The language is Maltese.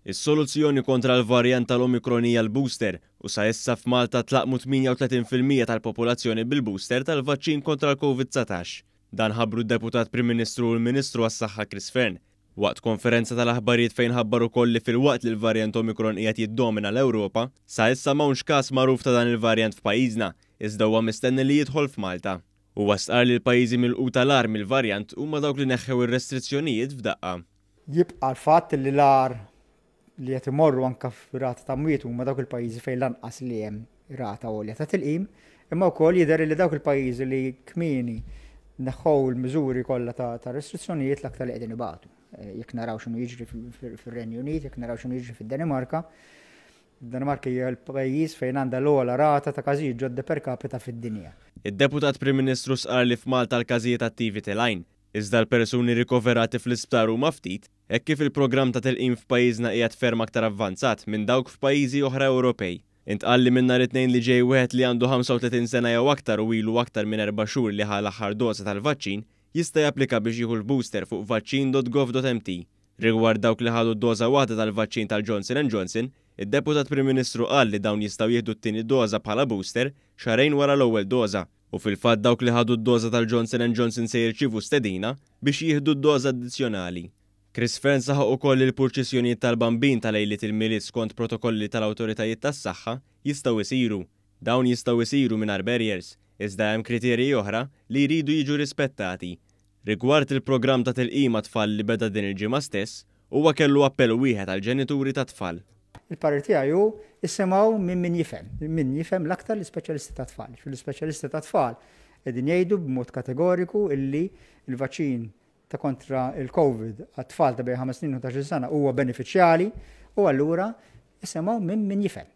Is-soluzzjoni kontra l-varjant tal-Omicron hija l-booster u sa issa f'Malta tlaqqmu 38% tal-popolazzjoni bil-booster tal-vaċċin kontra l-Covid-19. Dan ħabbru d-Deputat Prim Ministru u l-Ministru għas-Saħħa Chris Fearne waqt konferenza tal-aħbarijiet fejn ħabbar ukoll li filwaqt li l-varjant Omicron qiegħed jiddomina l-Ewropa, sa issa m'hawnx każ magħruf ta' dan il-varjant f'pajjiżna, iżda huwa mistenni li jidħol f'Malta. Huwa stqarr li l-pajjiżi milquta l-agħar mill-varjant huma dawk li neħħew ir-restrizzjonijiet f'daqqa. Jibqa' l-fatt li l-agħar li qed imorru anke f'rata ta' mwiet huma dawk il-pajjiżi fejn lanqas li hemm rata għolja ta' tilqim, imma wkoll jidher li dawk il-pajjiżi li kmieni neħħew il-miżuri kollha ta' restrizzjonijiet l-aktar li qegħdin ibatu. Jekk naraw x'inhu jiġri fir-Renju Unit, jekk naraw x'inhu jiġri fid-Danimarka, id-Danimarka hija l-pajjiż fejn għandha l-ogħla rata ta' każijiet ġodda per capita fid-dinja. Id-Deputat Prim Ministru stqarr li f'Malta l-każijiet attivi telgħin, iżda l-persuni rikoverati fl-isptar huma ftit, hekk kif il-programm ta' tilqim f'pajjiżna qiegħed ferm aktar avvanzat minn dawk f'pajjiżi oħra Ewropej. Intqal li minn nhar it-Tnejn li ġej wieħed li għandu 35 sena jew aktar u ilu aktar minn 4 xhur li ħa l-aħħar doża tal-vaċċin jista' japplika biex jieħu l-booster fuq vaċċin.gov.mt. Rigward dawk li ħadu doża waħda tal-vaċċin tal-Johnson Johnson, id-Deputat Prim Ministru qal li dawn jistgħu jieħdu t-tieni doża bħala booster xahrejn wara l-ewwel doża u fil-fatt dawk li ħadu d-doża tal-Johnson Johnson se jirċievu stedina biex jieħdu d-doża addizzjonali. Chris Fearne saħaq ukoll li l-purċissjonijiet tal-Bambin ta' lejliet il-Milied skont protokolli tal-awtoritajiet tas-saħħa jistgħu jsiru. Dawn jistgħu jsiru mingħajr barriers, iżda hemm kriterji oħra li jridu jiġu rispettati. Rigward il-programm ta' tilqim għat-tfal li beda din il-ġimgħa stess, huwa kellu appell wieħed għall-ġenituri tat-tfal. Il-parir tiegħi hu isimgħu minn min jifhem, min jifhem l-aktar l-ispeċjalisti tat-tfal. Fil-ispeċjalisti tat-tfal qegħdin jgħidu b'mod kategoriku illi l-vaċin ta' kontra il-Covid għat-tfal ta' bejn 5 snin u 11 sena huwa benefiċjali u allura isimgħu minn min jifhem.